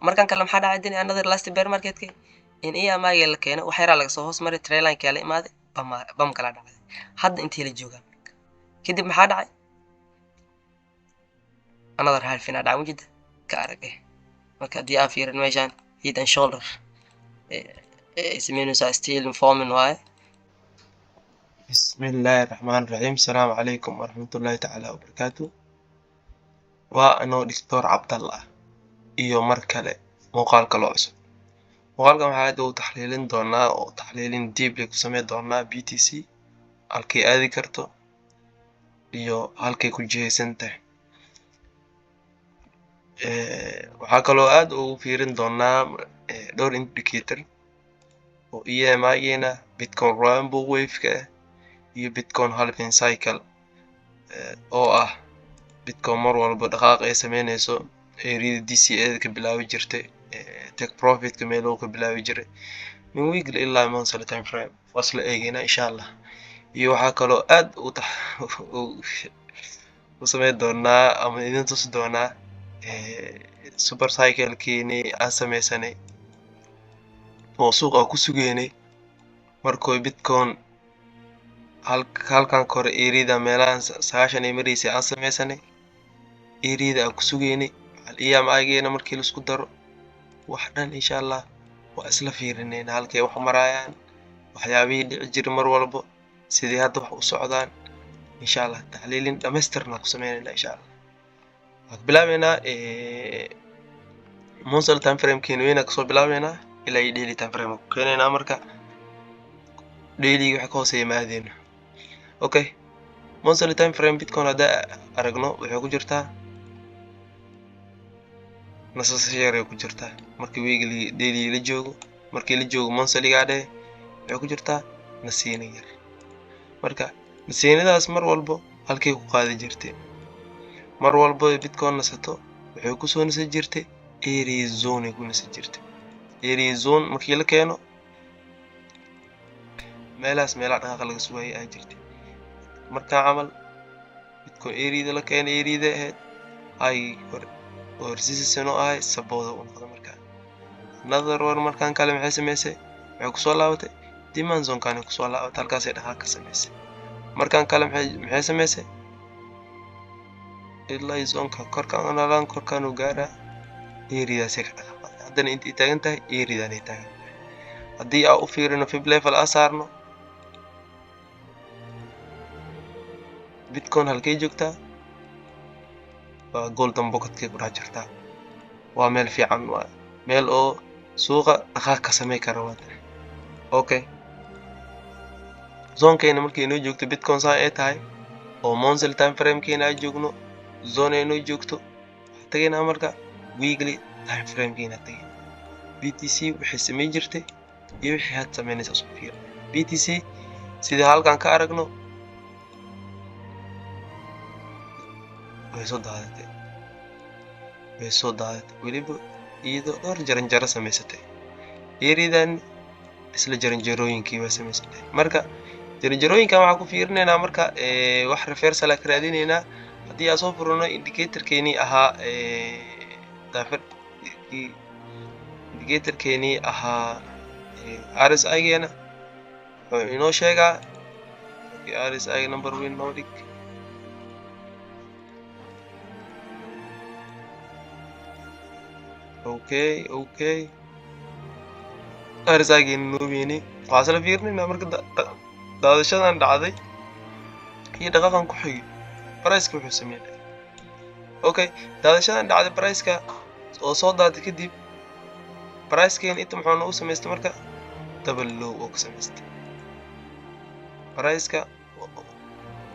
Markan kale maxaa dhacay? Dini another last bear marketka in EMI la keeno, wax yaraa laga soo hoos maray, trendline la imaaday, bam kala dhacday. Hadda intii la joogaa kadib maxaa dhacay? Another halving aa dhacay, mujida ka arag. Marka haddii aan fiirin meeshaan, head and shoulder ay sameynaysaa, still forming waaye. Bismi illaahi raxmaan raxiim. Asalaamu calaykum waraxmatullaahi tacaala wabarakaatu. Waa anoo Doctor Cabdalla ah iyo mar kale muuqaal kaloo cusub. Muuqaalkan waxaa aad ugu taxliilin doonaa oo taxliilin deeply ku sameyn doonaa BTC, halkay aadi karto iyo halkay ku jihaysan tahay. Waxaa kaloo aad ugu fiirin doonaa dhowr indicator oo EMI-geena, Bitcoin Rainbow Wave-ka ah iyo Bitcoin halving cycle, oo ah Bitcoin mar walba dhaqaaq ay sameynayso area DCA ka bilaabi jirtay, take profitka meelow ka bilaabi jiray, min weekly ilaa monthly time frame waa isla eegeynaa, insha Allah. Iyo waxaa kaloo aad u tax u sameyn doonaa ama idin tusi doonaa super cycle-keenii aan sameysanay oo suuqa ku sugeynay markuu Bitcoin halkan kore area meelahan 90 ay maraysay aan sameysanay, area aan ku sugeynay EMI-geena markii laisku daro wax dhan, insha Allah waa isla fiirinayna halkay wax marayaan, waxyaabihii dhici jiray mar walbo, sidii hadda wax u socdaan. Insha Allah taxliilin dhamaystirna ku sameynayna, insha Allah. Waxaan ku bilaabeynaa monthly time frame-keena weyna kasoo bilaabeynaa ilaa iyo daily time frame ku keenaynaa. Marka daily waxa ka hooseeya ma aadeyno. Okay, monthly time frame Bitcoin haddaa aragno, waxay ku jirtaa nasasho yar ay ku jirtaa. Markii weekly, daily la joogo, markii la joogo monthly-gaa dheh, waxay ku jirtaa nasiino yar. Marka nasiinadaas mar walbo halkay ku qaadi jirtay? Mar walbo Bitcoin nasato, waxay kusoo nasan jirtay area zone ay ku nasan jirtay. Area zone markii la keeno meelahaas, meelaha dhaqaaqa laga sugayay aa jirtay. Markaa camal Bitcoin areada la keenay, areada ahayd high hore oo resistance oo ahay, support u noqda. Markaa another one, markaan kale maxay samaysay? Waxay kusoo laabatay demand zone-kaani kusoo laabatay, halkaasay dhaqaaq ka samaysay. Markaan kale maxay samaysay? Ilaa zonka korkaan nalaan, korkaan uu gaaraa, areadaasay ka dhaqaaqday. Haddana intay taagan tahay, areadan ay taagan tahay. Haddii aan u fiirino, fib level aa saarno, Bitcoin halkay joogtaa? Waa golden pocketkay ku dhex jirtaa. Waa meel fiican, waa meel oo suuqa dhaqaaq ka samey kara waa tahay. Okay, zonkeena markay inoo joogto Bitcoin saan ay tahay oo monthly time framekeena ay joogno, zone ay inoo joogto, waxaa tagaynaa marka weekly time framekeena tagayna. BTC waxay sameyn jirtay iyo wixii had sameynaysa isku fiir. BTC sida halkan ka aragno, way soo daadatay, way soo daadatay, weliba iyadoo dhowr jaranjaro samaysatay. Areadan isla jaranjarooyinkii waa samaysatay. Marka jaranjarooyinkan waxaan ku fiirinaynaa, marka wax reversal ka raadinaynaa. Haddii aan soo furano indicatorkeenii ahaa indicatorkeenii ahaa RSI-geena, wuxuu inoo sheegaa. RSI number weyn noo dhig. Okay, RSI-geena noo weynay. Waxaa isla fiirinaynaa marka daadashadan dhacday iyo dhaqaqan ku xigay priceka wuxuu sameynaya. Okay, daadashadan dhacday, priceka oo soo daatay kadib, pricekeena inta muxuu noogu samaystay? Marka double low oo ka samaystay priceka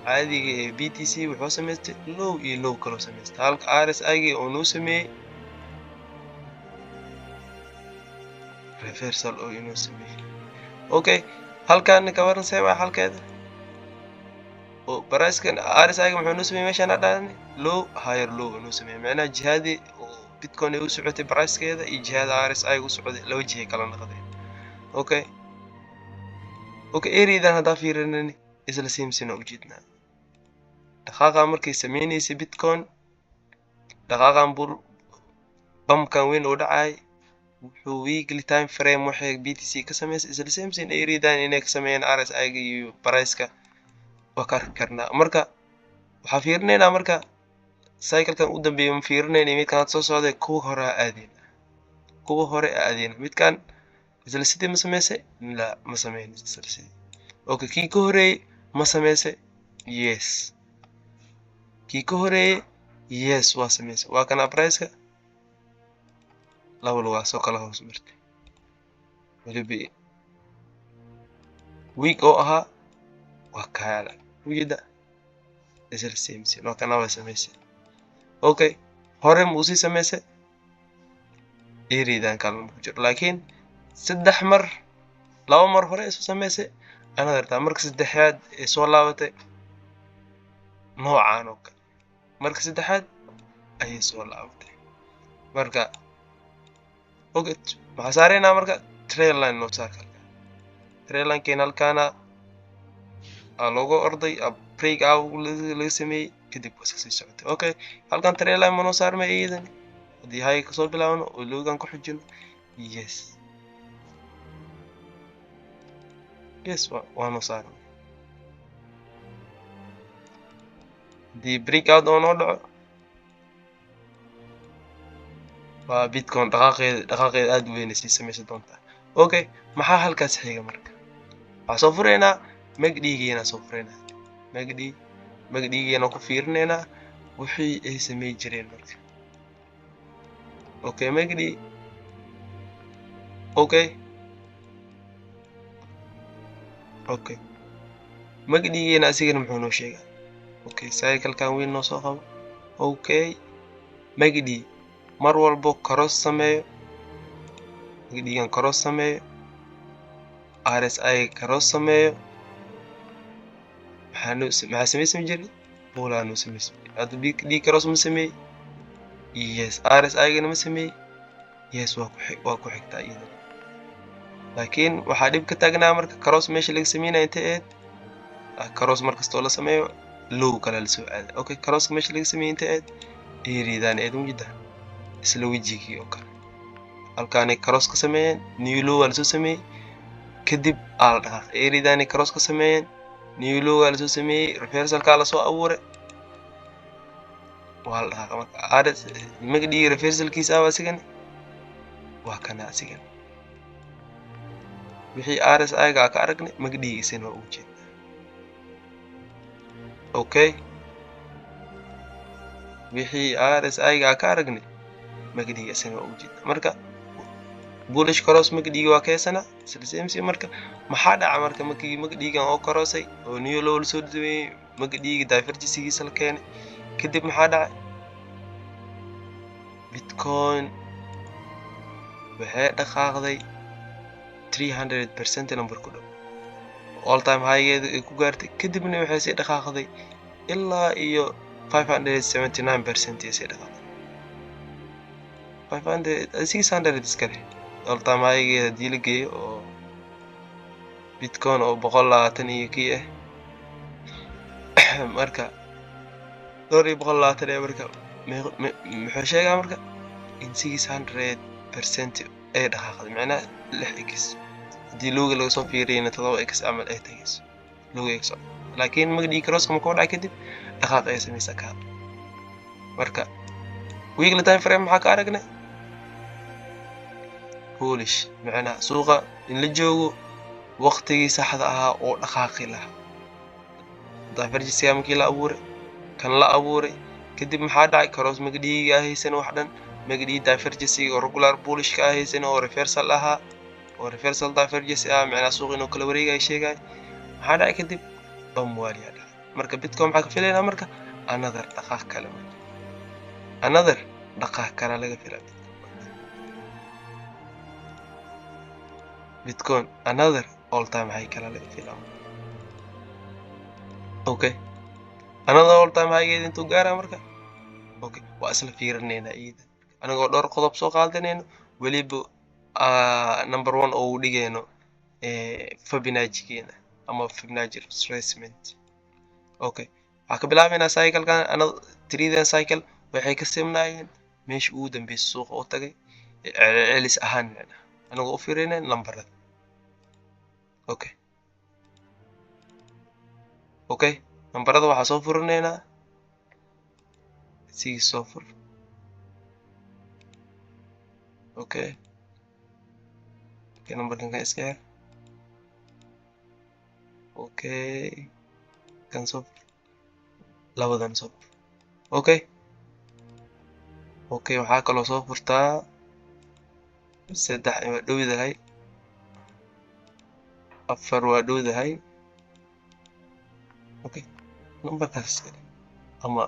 caadiga ee BTC, wuxuu samaystay low iyo low kaloo samaystay, halka RSI-gii oo noo sameeyey reversal oo inoo sameeyey. Okay, halkaana ka waran, see waa halkeeda oo pricekan RSI-ga muxuu noo sameeyey? Meeshaan hadhaan low, higher low oo noo sameeyey. Macnaha jihadii oo Bitcoin ay u socotay pricekeeda iyo jihada RSI u socday laba jihay kala noqdeen. Okay, areadan haddaa fiirinani, isla simsina ujeednaa dhaqaaqa markay sameynaysay Bitcoin, dhaqaaqan bull Pumpkan weyn oo dhacay wuxuu weekly time frame waxay BTC ka sameysay isla same thing ay riidaan inay ka sameeyeen RSI-ga iyo price-ka waa ka arki karnaa. Marka waxaa fiirinaynaa, marka cycle-kan u dambeeyay ma fiirinayna, midkan hadda soo socday, kuwa hore aa aadeyna, kuwa hore aa aadeyna. Midkan isla sidii ma sameysay? La, ma sameynin isla sidii. Okay, kii ka horeeyay ma sameysay? Yes, kii ka horeeyay, yes, waa sameysay. Waa kana price-ka laba lugaa soo kala hoos martay, weliba week oo ahaa. Waa kaala ujeeda isla same same, waa kana, waa sameysay. Okay, hore ma usii sameysay? Eridan kalena ku jiro, laakiin saddex mar, laba mar hore isu sameysay, another time marka saddexaad ee soo laabatay noocaan oo kale, marka saddexaad ayay soo laabatay. Marka okay, maxaa saareynaa marka? Trendline noo saar halkan. Trendline-keena halkaana aa looga orday, break out laga sameeyey, kadib waa iska sii socotay. Okay, halkan trendline ma noo saarmay iyadan haddii high kasoo bilaabno oo lowgan ku xijino? Yes, waa noo saarmay. Haddii break out oo noo dhaco, waa Bitcoin dhaqaaqeeda aad u weyn sii sameysan doontaa. Okay, maxaa halkaas xiga? Marka waxaa soo furaynaa MACD-geena, soo furaynaa MACD. MACD-geena ku fiirinaynaa wixii ay samey jireen marka. Okay, MACD. Okay, MACD-geena asigana muxuu noo sheegaa? Okay, cycle-kan weyn noo soo qabo. Okay, MACD mar walbo cross sameeyo, MACD-gan cross sameeyo, RSI cross sameeyo, maxaa noo maxaa sameysmi jiray? Bullaa noo sameysmi. Hadda MACD cross ma sameeyey? Yes. RSI-gana ma sameeyey? Yes, waa ku xigtaa iyadana. Laakiin waxaa dhib ka taagnaa marka cross meesha laga sameynaya intay ahayd? Cross markastoo la sameeyo low kale lasoo aada. Okay, crosska meesha laga sameeyey intay ahayd? Eridan ahayd, mujida isla wejigii oo kale. Halkaanay cross ka sameeyeen, new low waa lasoo sameeyey, kadib aa la dhaqaaqay. Eridanay cross ka sameeyeen, new low waa lasoo sameeyey, reversalkaa lasoo abuuray, waa la dhaqaaqa. Marka RS MACD reversalkiisa ah asigana waa kana. Asigana wixii RSI-ga ka aragnay MACD isina waa ugu jeednaa. Okay, wixii RSI-ga ka aragnay MACD isina waa ugu jeednaa. Marka bullish cross MACD waa keesana isla same same. Marka maxaa dhaca marka markii MACD-gan oo crossay oo new low lasoo sameeyey, MACD-ga divergency-giisa la keenay, kadib maxaa dhacay? Bitcoin waxay dhaqaaqday 300% number ku dhow, all time high-geeda ay ku gaartay. Kadibna waxay sii dhaqaaqday ilaa iyo 579% ay sii dhaqaaqday, 500, 600 iska leh all time high-geeda haddii la geeyo oo Bitcoin oo 120 iyo kii ah, marka dhowr iyo 120 ee. Marka muxuu sheegaa marka? In 600% ay dhaqaaqday, macnaha 6x. Haddii lowga laga soo fiiriyana 7x camal ay tagayso lowga ay kasoo. Laakiin MACD crosska markuu dhacay kadib dhaqaaq ay sameysaa ka. Marka weekly time frame maxaa ka aragnay? Bullish, macnaha suuqa in la joogo waqtigii saxda ahaa oo dhaqaaqi lahaa. Divergency markii la abuuray, kan la abuuray kadib, maxaa dhacay? Cross MACD-ga haysan wax dhan, MACD divergency oo regular bullishka ah haysan oo reversal ahaa, oo reversal divergency ah, macnaha suuq inuu kala wareegayo sheegay. Maxaa dhacay kadib? Bam waaliyaa dhacay. Marka Bitcoin maxaa ka filaynaa marka? Another dhaqaaq kale, marka another dhaqaaq kale laga filaa Bitcoin, another all time high kale laga filaa. Okay, another all time high-geeda intuu gaaraa marka? Okay, waa isla fiirinaynaa iyada anagoo dhowr qodob soo qaadanayno, weliba number one oo u dhigayno Fibonacci-geena ama Fibonacci retracement. Okay, waxaa ka bilaabaynaa cycle-kan, another three cycle waxay ka simnaayeen. Meesha ugu dambeysa suuqa u tagay celcelis ahaan, micnaha anagoo u fiirinay lambarada. Okay, lambarada waxaa soo furinaynaa sii soo fur. Okay, numberkan kan iska xir. Okay, kan soo fur, labadan soo fur. Okay, waxaa kaloo soo furtaa saddex waa dhowdahay, afar waa dhowdahay. Okay, numberkaas iska dhig ama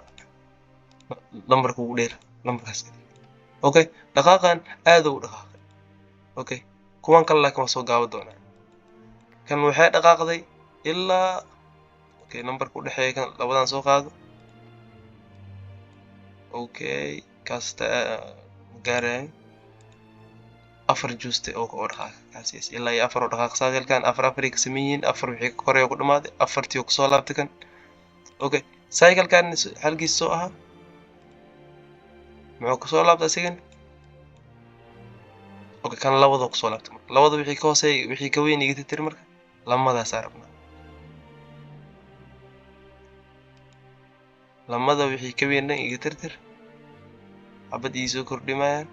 lambarka ugu dheer lambarkaas iska dhig. Okay, dhaqaaqan aad u dhaqaaqay. Okay, kuwan kale laakiin waa soo gaabo doonaa. Kan waxay dhaqaaqday ilaa, okay, numberka u dhexeeya kan labadan soo qaado. Okay, kaasta gaaraya afar juuste oo dhaqaaq kaas, yes, ilaa iyo afar oo dhaqaaq. Cyclekan afar afaray ka sameyn yihiin, afar wixii ka koreeya ku dhamaaday, afartii oo kusoo laabtay kan. Okay, cyclekan halkiis soo ahaa muxuu kusoo laabtay asigan? Okay, kan labada kusoo laabtay. Marka labada wixii ka hooseeya, wixii ka weyn iga tirtir. Marka lamadaasaa rabnaa, lamada wixii ka weyn dhan iga tirtir, xabad ii soo kordhi maayaan.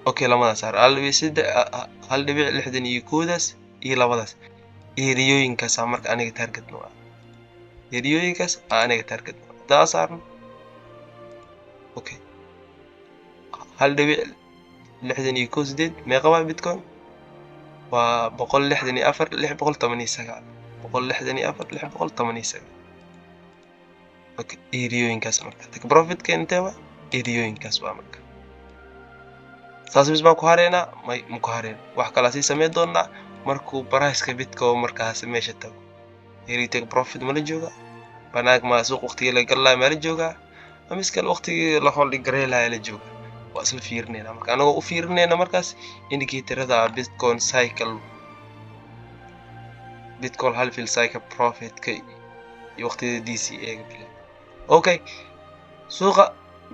Okay, lamadaas saar 1.3, 1.61daas iyo labadaas eriyooyinkaasaa. Marka aniga target noo ah eriyooyinkaas aa aniga target noo ah haddaa saarno. Okay, 1.618 meeqa waa Bitcoin? Waa 164,619, 164,619. Okay, eriyooyinkaas marka take profitka intee waa? Eriyooyinkaas waa. Marka saas bis baan ku hareynaa? May, ma ku hareyna, wax kalaa sii sameyn doonaa markuu priceka Bitcoin markaas meesha tago. Eri take profit mala joogaa? Banaanka ma suuq waqtigii la galaya mala joogaa, ama iskale waqtigii la holding gareylaya la joogaa? Waa isla fiirinayna. Marka anagoo u fiirinayna markaas indicatorada Bitcoin cycle, Bitcoin halving cycle, profitka iyo waqtiyada DCA ga bilaab. Okay, suuqa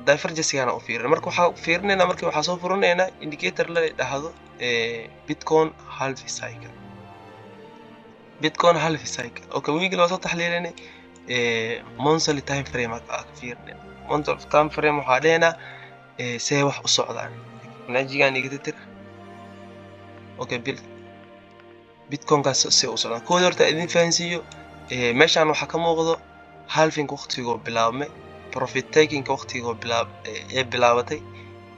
divergencegana u fiirin. Marka waxaa fiirinaynaa, marka waxaa soo furinaynaa indicator la dhahdo Bitcoin halving cycle, Bitcoin halving cycle. Okay, weekly waa soo taxliilinay, monthly time frame aa ka fiirinayna. Monthly time frame waxaa dhehnaa see wax u socdaan najigan iga tirtir. Okay, bil Bitcoinkaas see u socdaan koodi horta idin fahansiiyo. Meeshaan waxaa ka muuqdo halving waqtigoo bilaabmay, profit takingka waqtigoo bilaab ee bilaabatay,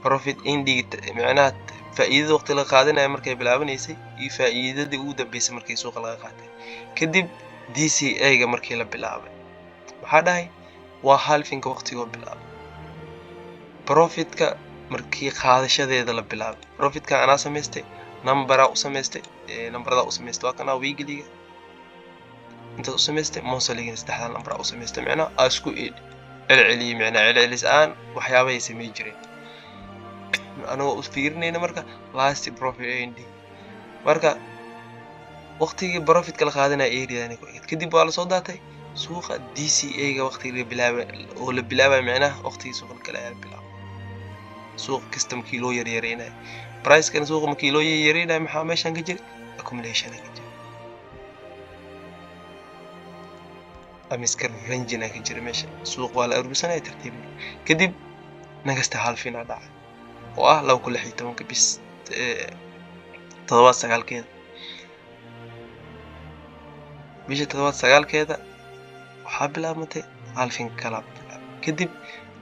profit ending, micnaha faa'iidada waqti laga qaadanayo markay bilaabanaysay iyo faa'iidadii ugu dambeysay markii suuqa laga qaatay. Kadib DCA ga markii la bilaabay, maxaa dhahay? Waa halvingka waqtigoo bilaabay, profitka markii qaadashadeeda la bilaabay. Profitka anaa samaystay, numberaa u samaystay, numberadaa u samaystay. Waa kanaa weeklyga intaas u samaystay, monthlyga saddexdaa numberaa u samaystay, micnaha aa isku celceliyey, micnaha celcelis aan waxyaabahay samey jireen anagoo u fiirinayna. Marka last profit ending, marka waqtigii profitka la qaadanaya areadan ku eegad. Kadib waa lasoo daatay suuqa. DCA ga waqtigii la bilaabay oo la bilaabay, micnaha waqtigii suuqa la kale ayaa la bilaabay. Suuqa kasta markii loo yaryareynayo pricekana, suuqa markii loo yaryareynayo, maxaa meeshan ka jira? Accumulation ka jira, amiska ranging ka jira meesha. Suuq waa la urursanaya tartiib. Kadib next halving aa dhacay oo ah 2016-ka bis toddobaad sagaalkeeda, bisha toddobaad sagaalkeeda waxaa bilaabmatay halving kala bilaabmay. Kadib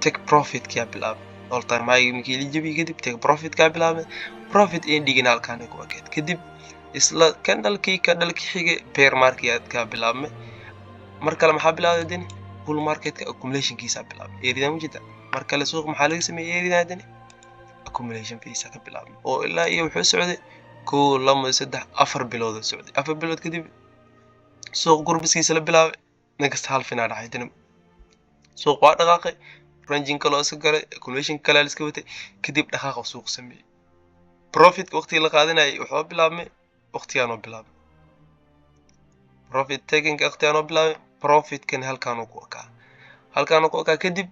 take profitkaa bilaabmay, all time high markii la jabiyey kadib take profitkaa bilaabmay, profit endingina halkaan ku ekeyd. Kadib isla candlekii candlekii xigay bear marketkaa bilaabmay. Mar kale maxaa bilaabday? Dini bull marketka accumulationkiisaa bilaabmay eridan mujida. Mar kale suuq maxaa laga sameeyey eridan? Dini accumulation phase ka bilaabmay oo ilaa iyo wuxuu socday kow, labo, saddex, 4 bilood oo socday. 4 bilood kadib suuq gurbiskiisa la bilaabay, next halving aa dhacay. Dini suuq waa dhaqaaqay, ranging kaloo iska galay, accumulation kale la iska watay. Kadib dhaqaaqa suuq sameeyey, profitka waqtigii la qaadanayay wuxuu bilaabmay waqtigaan oo bilaabmay. Profit taking waqtigaan oo bilaabay, profitkan halkaan uu ku ekaa, halkaan uu ku ekaa. Kadib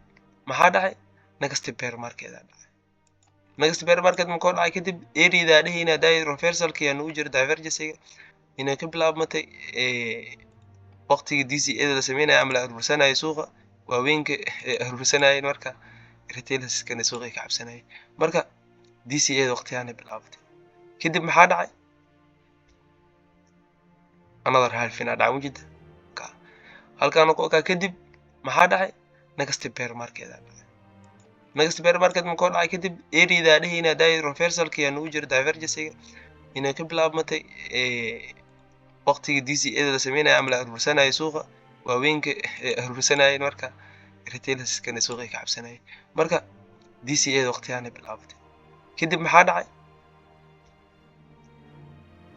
maxaa dhacay? Next bear market aa dhacay. Next bear market makoo dhacay kadib, areada dhehayna day reversalka yaa nagu jira, divergencyga inay ka bilaabmatay waqtigii DCA da la sameynaya ama la aruursanayay, suuqa waaweynka ee aruursanayeen, marka retailerskana suuqay ka cabsanayeen. Marka DCA da waqtigaanay bilaabatay. Kadib maxaa dhacay? Another halving aa dhacay, mujida halkaan ku ekaa. Kadib maxaa dhacay? Next bear market aa dhacay. Next bear market makoo dhacay kadib, areada dhehayna day reversalka yaa nagu jira, divergencyga inay ka bilaabmatay waqtigii DCA da la sameynaya ama la aruursanayay, suuqa waaweynka ee aruursanayeen, marka retailerskana suuqay ka cabsanayeen. Marka DCA da waqtigaanay bilaabatay. Kadib maxaa dhacay?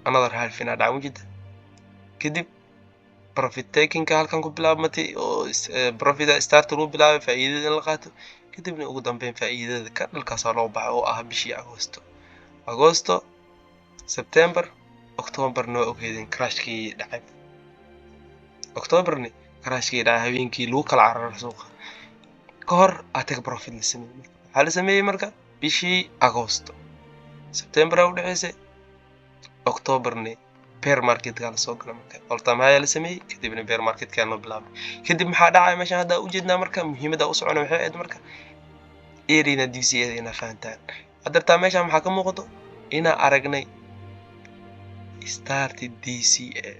Another halving aa dhacay, mujida. Kadib profit takingka halkan ku bilaabmatay oo profit start lagu bilaabay, faa'iidada in la qaato. Kadibna ugu dambeyn faa'iidada ka dhalkaasaa loo baxay oo ah bishii Agosto, September, Octoberna waa ogeydeen crashkii dhacay. Octoberni crashkii dhacay, habeenkii lagu kala cararay suuqa ka hor aa take profit la sameeyey. Waxaa la sameeyey marka bishii Agosto, September aa udhexeysay, Octoberni bear marketka lasoo galay. Marka all time high la sameeyey, kadibna bear marketka noo bilaabay. Kadib maxaa dhacay? Meeshan hadda ujeednaa. Marka muhiimadda u socona waxay ahayd marka areana DCA da inaa fahantaan. Haddartaa meeshan maxaa ka muuqato? Inaa aragnay start DCA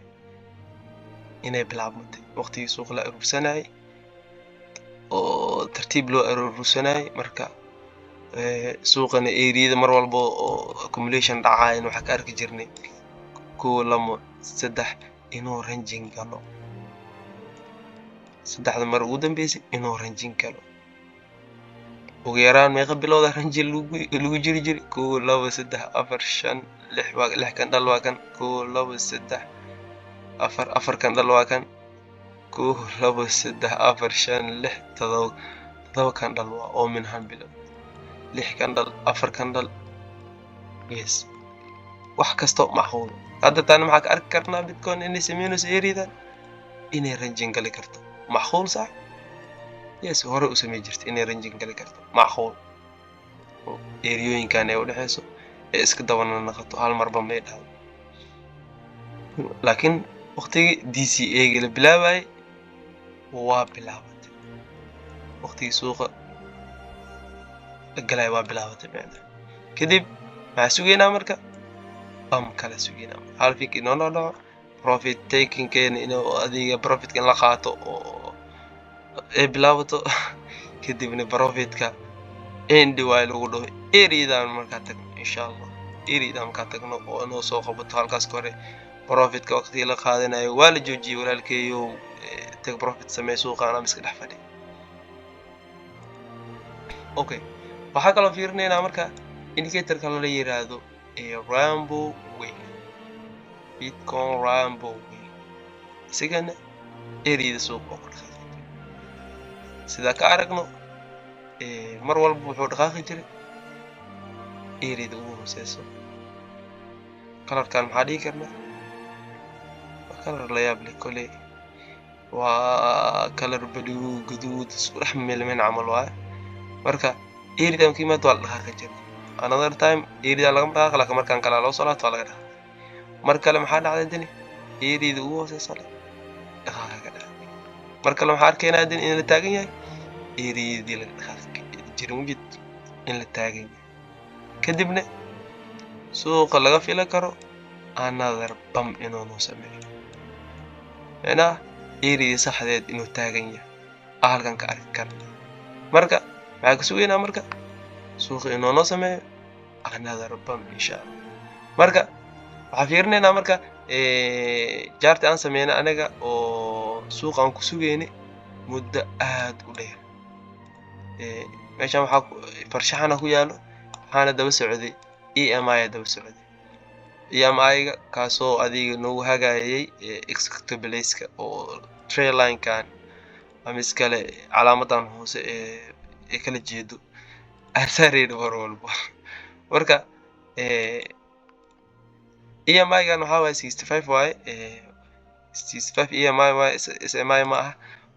inay bilaabmatay waqtigii suuqa la aruursanayay oo tartiib loo aruursanayay. Marka suuqana areada mar walba oo accumulation dhacayan waxaa ka arki jirnay kow, lamo, saddex inuu ranging galo. Saddexda mar ugu dambeysay inuu ranging galo, ugu yaraan meeqa bilooda ranging lagu jiri jiray? Kow, labo, saddex, afar, shan, lix. Waa lix candle. Waa kan kow, labo, saddex, afar, afar candle. Waa kan kow, labo, saddex, afar, shan, lix, todoba, todoba candle waa oo min hal bilood, lix candle, afar candle. Yes, wax kasto macquul. Hadda taana maxaa ka arki karnaa? Bitcoin inay sameynayso areadan inay ranging gali karto, macquul sax? Yes, hore u samey jirta inay ranging gali karto, macquul. Areayooyinkan ay udhexeyso ee iska dabana naqato, hal marba may dhahdo. Laakiin waqtigii DCA ga la bilaabayay waa bilaabatay, waqtigii suuqa la galaya waa bilaabatay micnaha. Kadib maxaa sugeynaa? Marka bam kala sugeynaa, halfik inoo noo dhaco, profit takingkeena inuu adiga profitka in la qaato oo ay bilaabato. Kadibna profitka end waa lagu dhaho areadan markaa tagno, insha Allah. Areadan markaa tagno oo inoo soo qabato halkaas kore, profitka waqtigii la qaadanayo waa la joojiyey. Walaalkeeyow, take profit samee suuqaan ama iska dhex fadhi. Okay, waxaa kaloo fiirinaynaa marka indicatorka lala yiraahdo rainbow wave, Bitcoin rainbow wave. Isigana areada suuqa oo ku dhaqaaqi jiray, sidaa ka aragno, mar walba wuxuu dhaqaaqi jiray areada ugu hooseyso. Colorkan maxaa dhihi karnaa? Waa color la yaab leh koley, waa color blue guduud isku dhex milmeen camal waaye. Marka areadan marka yimaado waa la dhaqaaqi jiray. Another time areadan lagama dhaqaaqi, laakiin markaan kalaa loo soo laabto waa laga dhaqaaqay. Mar kale maxaa dhacday? Dani areada ugu hooseysa le dhaqaaqa ka dhacay. Mar kale maxaa arkaynaa? Dani in la taagan yahay areadii laga dhaqaaqi jiray, mujid in la taagan yahay. Kadibna suuqa laga filan karo another bam inuu noo sameeyo, micnaha areadii saxdeed inuu taagan yahay aa halkan ka arki karna. Marka maxaa ka sugaynaa? Marka suuqa inuu noo sameeyo another bam, insha Allah. Marka waxaa fiirinaynaa marka charti aan sameynay anaga oo suuqa aan ku sugaynay muddo aad u dheer. Meeshan waxaa farshaxana ku yaalo, waxaana daba socday EMI, daba socday EMI-ga, kaasoo adiga nagu hagayay exact placeka oo trendline-kan ama iskale calaamadan hoose ee kala jeedo aan saarayno mar walba. Marka EMI-gan waxaa waaye 65 waaye. 65 EMA waa SMI ma aha.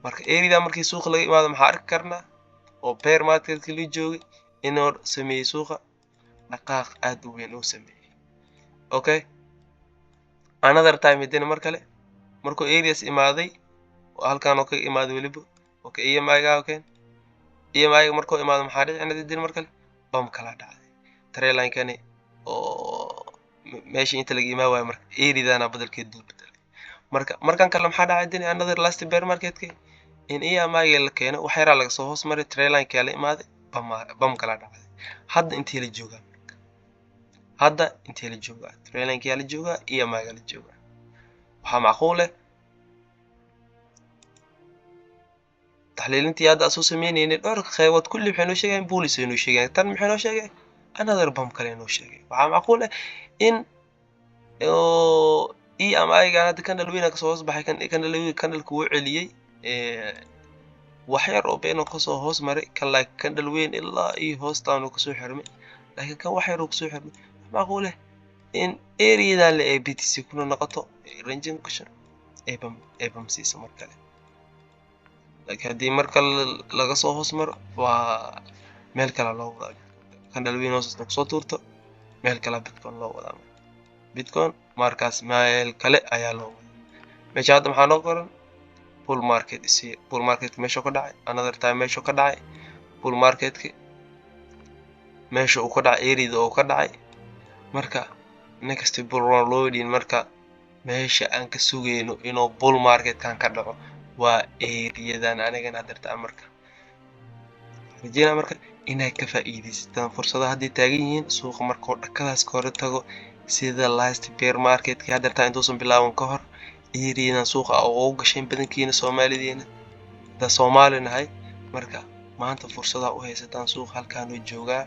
Marka area markii suuqa laga imaado, maxaa arki karnaa oo bear marketka la joogay inuu sameeyey suuqa dhaqaaq aad u weyn uu sameeyey. Okay, another time hadina mar kale markuu areas imaaday oo halkan oo ka imaaday weliba, okay, EMI ga, okay, EMI ga markuu imaado, maxaa dhici hadina mar kale bam kala dhacday trendline-kani oo meesha inta laga imaan waayo. Marka areadana badelkeed dul bedelay. Marka markan kale maxaa dhacay hadina another last bear marketka in EMI ga la keeno, wax yaraa laga soo hoos maray, trendline-ka la imaaday, bam kala dhacday. Hadda intee la joogaa? Marka hadda intee la joogaa? Trendline-ka la joogaa, EMI ga la joogaa. Waxaa macquul eh taxliilintii hadda aan soo sameynaynay dhowr qeybood kulli waxay noo sheegayaan bullish ay noo sheegayaan. Tan maxay noo sheegay? Another bam kale noo sheegay. Waxaa macquul ah in oo EMI gan hadda candle weyn kasoo hoos baxay, kan candle weyn, candleka wuu celiyey wax yar oo been oo kasoo hoos maray kan, like candle weyn ilaa iyo hoostaan uu kasoo xirmay, laakiin kan wax yar uu kasoo xirmay. Macquul ah in areadan la ee BTC kuna noqoto ranging gasho ee bam siiso mar kale. Laakiin haddii mar kale laga soo hoos maro, waa meel kale loo wadaa. Candle weyn hoosta kusoo tuurto, meel kale Bitcoin loo wadaa. Bitcoin markaas meel kale ayaa loo wadaa. Meesha hadda maxaa noo qoran? Bull market is here. Bull market meesha ka dhacay, another time meesha ka dhacay bull marketka, meesha uu ka dhacay, areada uu ka dhacay. Marka next bull run loading, marka meesha aan ka sugayno inuu bull marketkan ka dhaco waa areadan anigana hadirta. Marka rajeynaa marka inay ka faa'iidaysataan fursadaha hadday taagan yihiin suuqa markuu dhakadaas ka hore tago, sida last bear marketka hadirtaa intuusan bilaaban ka hor areadan suuqa ugu gasheen badankiina Soomaalidiina hadda Soomaali nahay. Marka maanta fursadaha u haysataan, suuqa halkaanuu joogaa,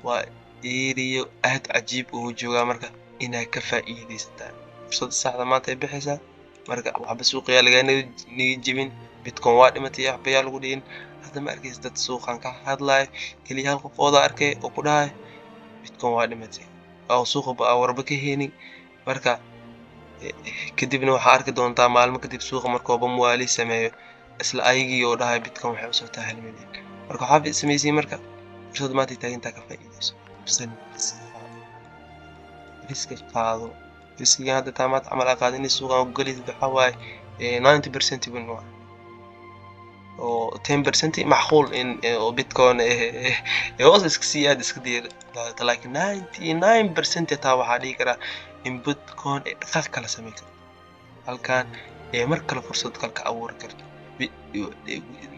waa area aad cajiib ugu joogaa. Marka inaad ka faa'iidaysataan fursadda saxda maanta ay bixaysaa. Marka waxba suuqayaa lagaa niga jebin, Bitcoin waa dhimatay, waxba yaa lagu dhihin. Hadda ma arkaysa dad suuqan ka hadlayo, keliya hal qof ooda arkay oo ku dhahay Bitcoin waa dhimatay oo suuqa ba warba ka heenin. Marka kadibna waxaa arki doontaa maalmo kadib suuqa markuu bamwaali sameeyo, isla ayagii oo dhahay Bitcoin waxay usoo tahay 1 milyan. Marka waxaa samaysay, marka fursad maanta taagintaa ka faa'iidayso, riska qaado. Riskigan hadda taa maanta camal aa qaadin inay suuqan ku galaysid waxaa waaye 90% win waa oo 10% macquul in oo Bitcoin hoos iska sii aad iska diyaaradato, laakiin 99% taa waxaa dhihi karaa in Bitcoin ay dhaqaaq kala sameyn karto halkan ee mar kale fursad kale ka abuuri karto.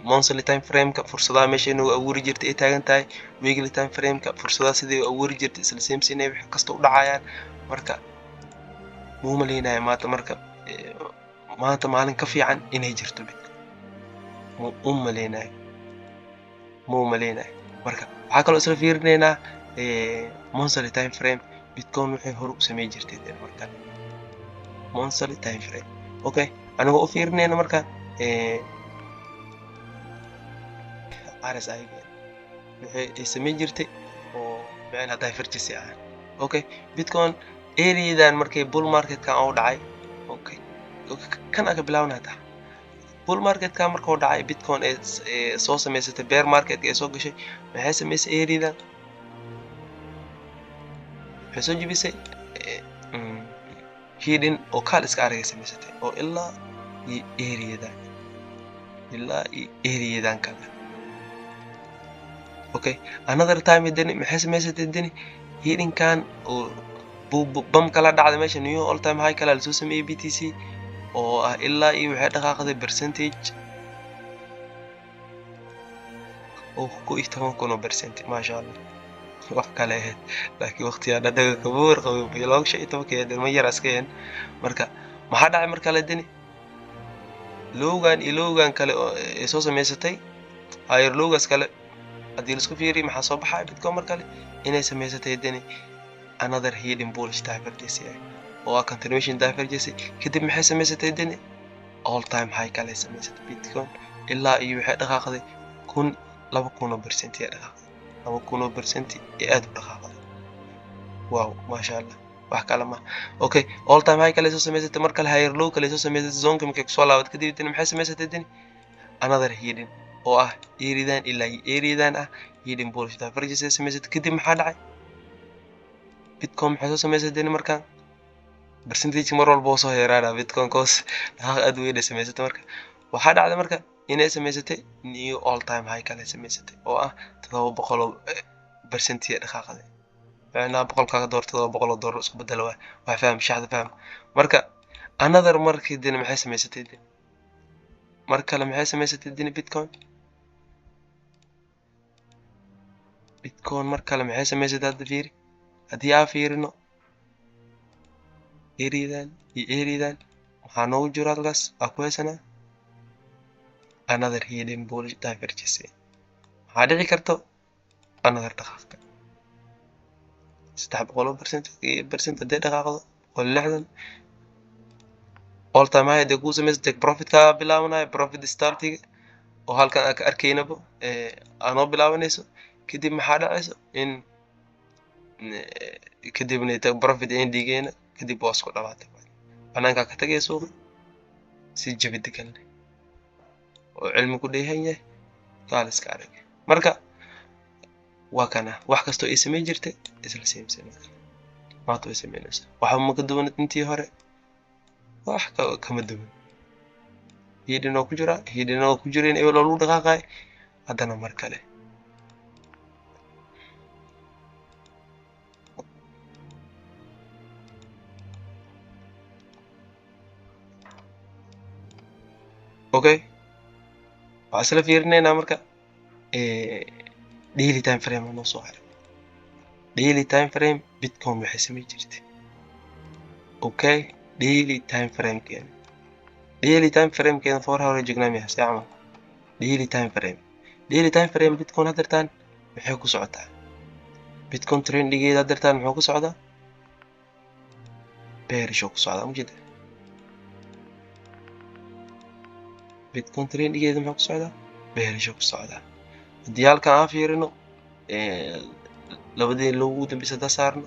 Monthly time frameka fursadaha meesha inuu abuuri jirtay ay taagan tahay, weekly time frameka fursadaha sidii u abuuri jirtay isla same inay wax kasta u dhacayaan. Marka muu malaynaya maanta, marka maanta maalin ka fiican inay jirto Bitcoin muu u malaynayo, muu malaynayo. Marka waxaa kaloo isla fiirinaynaa monthly time frame Bitcoin waxay hore u samey jirtay. Marka monthly time frame, okay, anigoo u fiirinayna marka RSI waxay ay sameyn jirtay oo macnaha divergency ah. Okay, Bitcoin areadan markay bull marketkan uu dhacay, okay, kan aan ka bilaabna taa bull marketkan markuu dhacay, Bitcoin ee soo samaysatay bear market ee soo gashay, maxay samaysay? Areadan waxay soo jebisay hidden oo kaal iska aragay samaysatay oo ilaa iyo areadan, ilaa iyo areadan kale. Okay, another time deni maxay samaysatay? Deni hiddenkan oo bam kala dhacday meesha, new all time high kala lasoo sameeyey BTC oo ah ilaa iyo waxay dhaqaaqday percentage oo 11,000 oo percent. Maasha Allah, wax kale ahayd, laakiin waqtigaa dhadhaga kama warqabin, 2015-kii ma yar iska yahin. Marka maxaa dhacay marka la deni lowgan iyo lowgan kale oo ay soo samaysatay, higher lowgaas kale haddii laisku fiiriyo, maxaa soo baxaya? Bitcoin mar kale inay samaysatay deni another hidden bullish divergency oo ah continuation divergency. Kadib maxay samaysatay deni? All time high kale samaysatay Bitcoin, ilaa iyo waxay dhaqaaqday kun 2,000 oo percent ee dhaqaaqday, 2,000 oo percent ee aad u dhaqaaqday. Wow, maasha Allah. Wax kale ma. Okay, all time high kale soo samaysatay, mar kale higher low kale soo samaysatay. Zoneka markay kusoo laabatay kadib dina maxay samaysatay? Dini another hidden oo ah eridan ilaa eridan ah, hidden bullish divergence ay samaysatay. Kadib maxaa dhacay? Bitcoin maxay soo samaysatay dini? Markaan percentage mar walba oo soo yaraana Bitcoin cause dhaqaaq aad weyn ay samaysatay. Marka waxaa dhacday marka inay samaysatay new all time high kale samaysatay oo ah 700 oo percent dhaqaaqday. Macnaha boqolkaaga door 700 oo door isku bedelo waay. Waa faham shaxda, faham. Marka another markii dini maxay samaysatay dini? Mar kale maxay samaysatay dini Bitcoin? Bitcoin mar kale maxay samaysatay? Hadda fiiri, haddii aan fiirino eridan iyo eridan, waxaa noogu jiro halkaas aa ku haysanaa another hidden bullish divergence. Waxaa dhici karto another dhaqaaqka 300 oo percent haddii dhaqaaqdo, 160 all time high hadday kuu samaysa, take profitka bilaabanaya, profit startiga oo halkan aan ka arkaynabo aa noo bilaabanayso. Kadib maxaa dhacayso? In kadibna take profit endigeena, kadib waa isku dhawaatay, banaankaa ka tagay suuqa si jabi degan leh oo cilmi ku dheehan yahay, kaal iska arag. Marka waa kana wax kastoo ay samayn jirtay isla same same maanta way samaynaysaa. Waxba ma ka duwan intii hore, wax kama duwan. Hidden oo ku jira, hidden oo ku jireen ebel oo lagu dhaqaaqay haddana mar kale. Okay, waxaan isla fiirinaynaa marka daily time frame noo soo haray. Daily time frame Bitcoin waxay samayn jirtay. Okay, daily time frame keena, daily time frame keena 4 hour joognaa miya si camal? Daily time frame, daily time frame Bitcoin haddeertaan maxay ku socotaa? Bitcoin trendigeeda haddeertaan muxuu ku socdaa? Bearish oo ku socdaa mujida. Bitcoin trendigeeda muxuu ku socdaa? Bearish oo ku socdaa. Haddii halkan aan fiirino labadii loogu dambeysa haddaa saarno,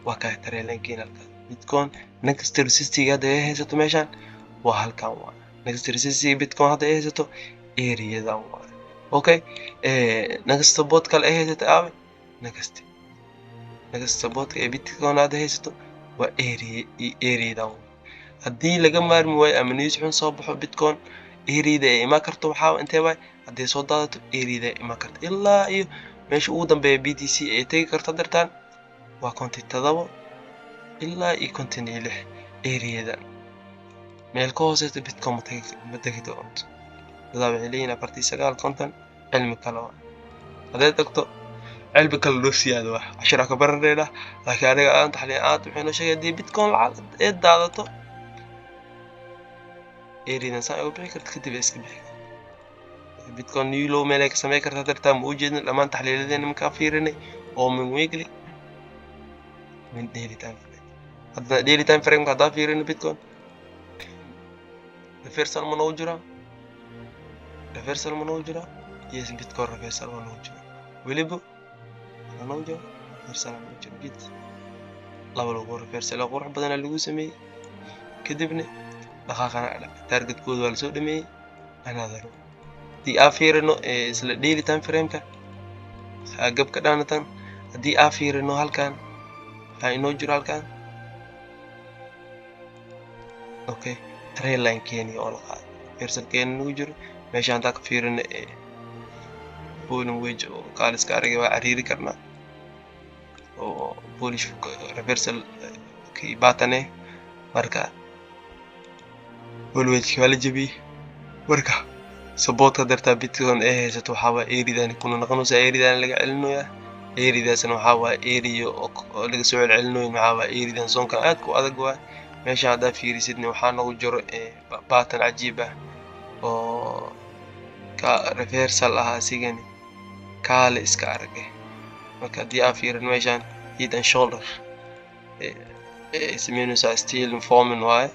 waa kaa trendline halkan. Bitcoin next resistiga hadda ay haysato meeshan waa halkan, waa next resistiga Bitcoin hadda ay haysato areadan waa. Okay, next support kale ay haysato aawe? Next supportka ee Bitcoin hadda haysato waa area areadan. Haddii laga maarmi waayo ama news xun soo baxo, Bitcoin areada ay imaan karto waxaa intee waay? Hadday soo daadato areada ay imaan karto ilaa iyo meesha ugu dambeeya BTC ay tegi karto dartaan waa 57 ilaa iyo 56 areadan. Meel ka hooseysa Bitcoin ma tegi doonto. Dadaa waxay leeyihin 49, 50, cilmi kale waa. Hadday tagto cilmi kale loo siyaado wax cashiraa ka baranayna, laakiin aniga aan taxliil aad waxay noo sheegay haddii Bitcoin lacag ee daadato areadan saa ay u bixi karto, kadib ay iska bixi karto. Bitcoin new low meel ay ka samey kartaa dartaa ma u jeedin dhammaan taxliiladeena markaa fiirinay oo min weekly, min daily time frame. Haddana daily time frame haddaan fiirino, Bitcoin reversal ma noogu jiraa? Reversal ma noogu jiraa? Yes, Bitcoin reversal ma noogu jiraa? Weliba waxaa noogu jira reversal ma noogu jira bit laba lagu reversal oo qurux badana lagu sameeyey, kadibna dhaqaaqana targetkooda waa lasoo dhameeyey. Another haddii aan fiirino isla daily time frameka gab ka dhaanatan, haddii aan fiirino halkan waxaa inoo jiro halkan. Okay, trendline keeni oo la qaado reversal keeni nagu jiro meesha. Haddaan ka fiirino volume wedge oo kaaliska aragay waa cariiri karnaa oo bullish reversal kii pattern eh. Marka volume wedge waa la jebiyey. Marka supportka dartaa Bitcoin ay haysato waxaa waa areadan kuna noqonaysa, areadan laga celinayaa. Areadaasna waxaa waa area oo laga soo celcelinayo. Maxaa waa areadan? Zonekan aad ku adag waa meesha. Haddaa fiirisidna waxaa nagu jiro pattern cajiib ah oo ka reversal ah asigani, kaale iska arag. Marka haddii aan fiirin meeshan head and shoulder sameynaysaa, still forming waaye,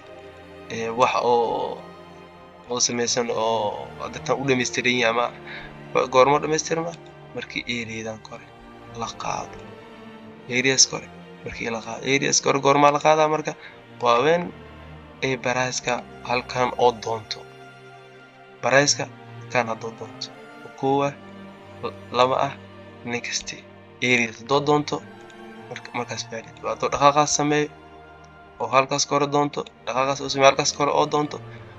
wax oo sameysan oo dadkan u dhameystiran yahay ama goormo dhamaystirma? Markii areadan kore la qaado, areas kore Markii la qaado areas kore, goormaa la qaadaa? Marka waa when ay price-ka halkan oo doonto, price-ka halkan haddoo doonto kow ah, laba ah, next areas haddoo doonto, markaas valid. Haddoo dhaqaaqaas sameeyo oo halkaas kore doonto, dhaqaaqaas oo sameeyo halkaas kore oo doonto,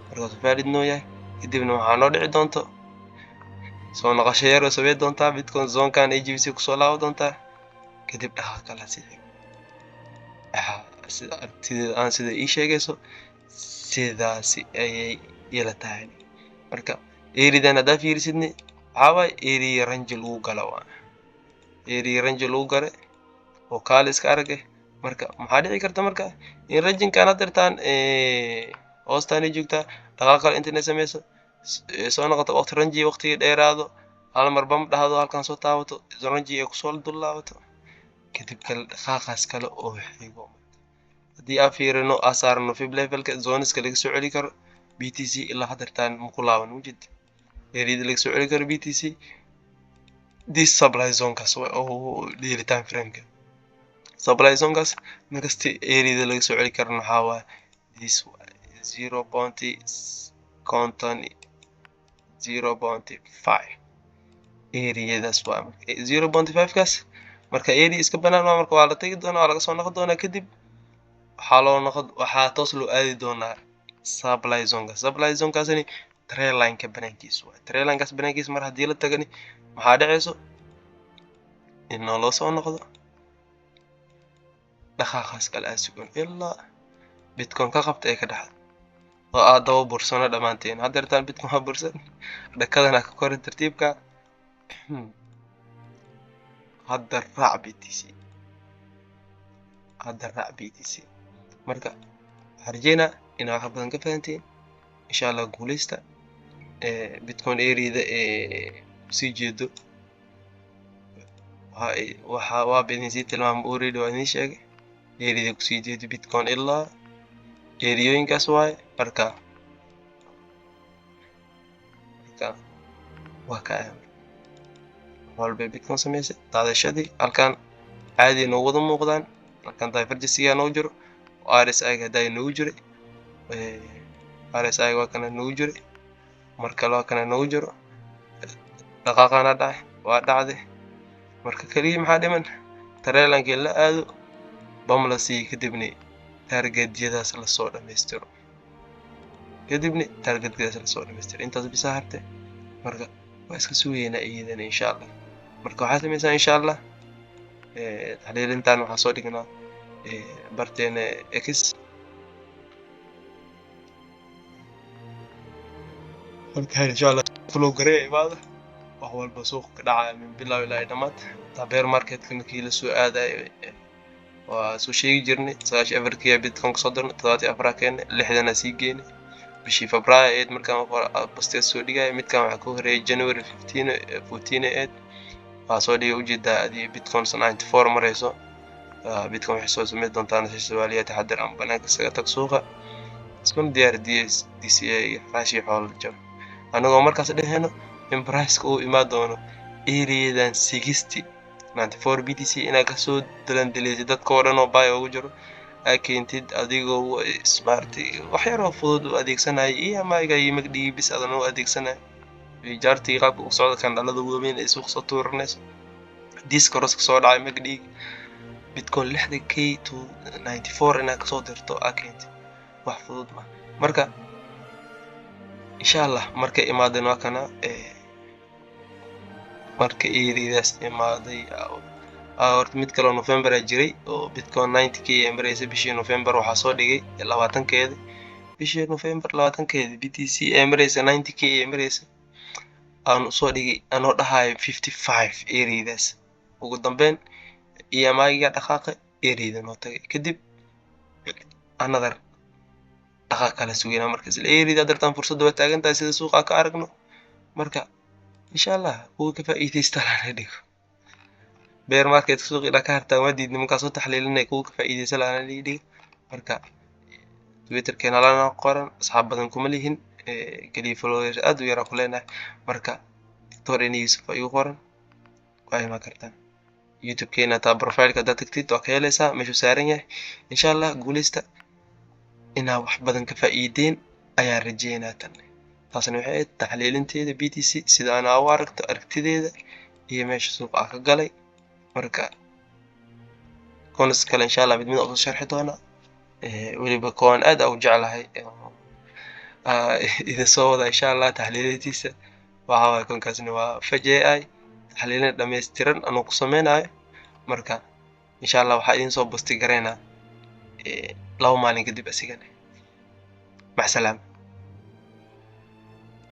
markaas valid noo yahay. Kadibna waxaa noo dhici doonto soo noqosho yar oo sameyn doontaa Bitcoin, zone-kan ay jebisay kusoo laaban doontaa, kadib dhaqaaq kala sii xigo. Sida aragtideeda aan sida ii sheegayso, sidaasi ayay ila tahay. Marka area-dan haddaa fiirisidni, waxaa waaye area range lagu gala, waa area range lagu gale oo kaali iska arag eh. Marka maxaa dhici karta marka in range-kan hadeertaan hoostaanay joogtaa, dhaqaaq kale inta inay sameyso, soo noqoto, waqti range waqtigii dheeraado, hal mar bam dhahdo, halkan soo taabato, range ay kusoo dul laabato, kadib kale dhaqaaqaas kale oo xigo. Haddii aan fiirino, aan saarno fib level-ka zones-ka laga soo celi karo BTC, ilaa hadeertaan maku laaban mujid area-da laga soo celi karo BTC. This supply zone-kaas oo daily time frame-ka supply zone-kaas markasta area-da laga soo celi karana waxaa waaye this 0.50, 0.5 area-daas waa. Marka 0.5 kaas marka area iska banaan waa. Marka waa la tegi doonaa, waa laga soo noqon doonaa, kadib waxaa loo noqon, waxaa toos loo aadi doonaa supply zone-ka. Supply zone-kaasini trendline-ka banaankiisa waay. Trendline-kaas banaankiisa mar haddii la tagani, maxaa dhacayso? In loo soo noqdo, dhaqaaqaas kale aan sugan ilaa Bitcoin ka qabta ay ka dhexdo oo aad daba bursano dhammaanteen. Haddeertaan Bitcoin waa bursan, dhakadana ka korin tartiibka. Hadda raac BTC, hadda raac BTC. Marka waxaan rajeynaa inaa wax badan ka fahanteen, insha Allah. Guuleysta. Bitcoin area-da ee kusii jeedo waxa waaba idin sii tilmaamay already, waa idin sheegay area-da kusii jeedo Bitcoin ilaa area-yooyinkaas waaye. Marka waa ka walba Bitcoin sameysay daadashadii halkan caadi noogu wada muuqdaan. Halkan divergence-ga noogu jiro, RSI ga haddaa noogu jiray, RSI waa kana noogu jiray, mar kale waa kana noogu jiro. Dhaqaaqana dhacay, waa dhacday. Marka kaliya maxaa dhiman? Trendline-ka la aado, bam la siiyo, kadibna target-yadaas lasoo dhammaystiro, kadibna target-yadaas lasoo dhammaystiro. Intaas bisa hartay. Marka waa iska sugaynaa iyadana, insha Allah. Marka waxaa sameysaa, insha Allah, taxliilintan waxaa soo dhignaa barteena X. Marka insha Allah follow garee, imaada. Wax walba suuqa ka dhacaya min bilow ilaa dhammaad, taa bear market-ka markii lasoo aadayo waa soo sheegi jirnay. 94-kii Bitcoin kasoo dirnay, 74 keennay, 60 sii geynay bishii Febraayo eed. Markaan post-eed soo dhigaya midkan waxaa ka horeeyay January 15, 14 eed waxaa soo dhigay. Ujeedaa adii Bitcoin 94 marayso, Bitcoin waxay soo sameyn doontaa nasasho, waaliya taxadar ama banaanka isaga tag suuqa, iskuna diyaar DCA iyo xaraashii xoolo jab, anagoo markaas dhehayno in price-ka uu imaan doono area-dan 60, 94 BTC inaad kasoo dalandeleysid dadka oo dhan oo buy ugu jiro aa keentid, adigoo maaragtay wax yar oo fudud u adeegsanaya EMI-ga iyo MACD bis adan u adeegsanaya iyo chart-ii qaabka u socda, candle-ada waaweyn ay suuqa soo tuuranayso, discourse kasoo dhacay MACD, Bitcoin 60K to 94 inaad kasoo dirto aa keentid, wax fudud ma. Marka insha Allah markay imaadeen waa kana. Marka area-daas imaaday horta mid kaloo November aa jiray oo Bitcoin 90K ay maraysa bishii November. Waxaa soo dhigay 20-keeda, bishii November 20-keeda, BTC ay maraysa 90K ay maraysa aan usoo dhigay anoo dhahayo 55 area-daas. Ugu dambeyn EMI-ga dhaqaaqay, area-da noo tagay, kadib another dhaqaaq kala sugayna. Marka isla area-da dartaan fursadda waa taagan tahay sida suuqa ka aragno. Marka insha Allah kuwa ka faa'iidaysta lana dhigo. Bear market suuqa ilaa ka hartaan waa diidnay markaa soo taxliilinay, kuwa ka faa'iidaysta lana dhigo. Marka Twitterkeena lana qoran, asxaab badan kuma lihin, keliya followers aad u yaraa ku leenahay. Marka Doctor Eni Yusuf igu qoran, waa imaan kartaan. YouTube-keena hataa profile-ka haddaad tagtid, waa ka helaysaa meeshuu saaran yahay. Insha Allah guuleysta, inaa wax badan ka faa'iideen ayaan rajeynaa. Tan taasna waxay ahayd taxliilinteeda BTC, sida anaa u aragto, aragtideeda iyo meesha suuqa ah ka galay. Marka coins kale insha Allah mid mid usoo sharxi doonaa. Weliba coin aad aan u jeclahay idin soo wada insha Allah taxliilintiisa. Waxaa waaye coin-kaasna waa Fetch AI, taxliilin dhammaystiran anuu ku sameynayo. Marka insha Allah waxaa idin soo post-i gareynaa 2 maalin kadib asigana. Macsalaama.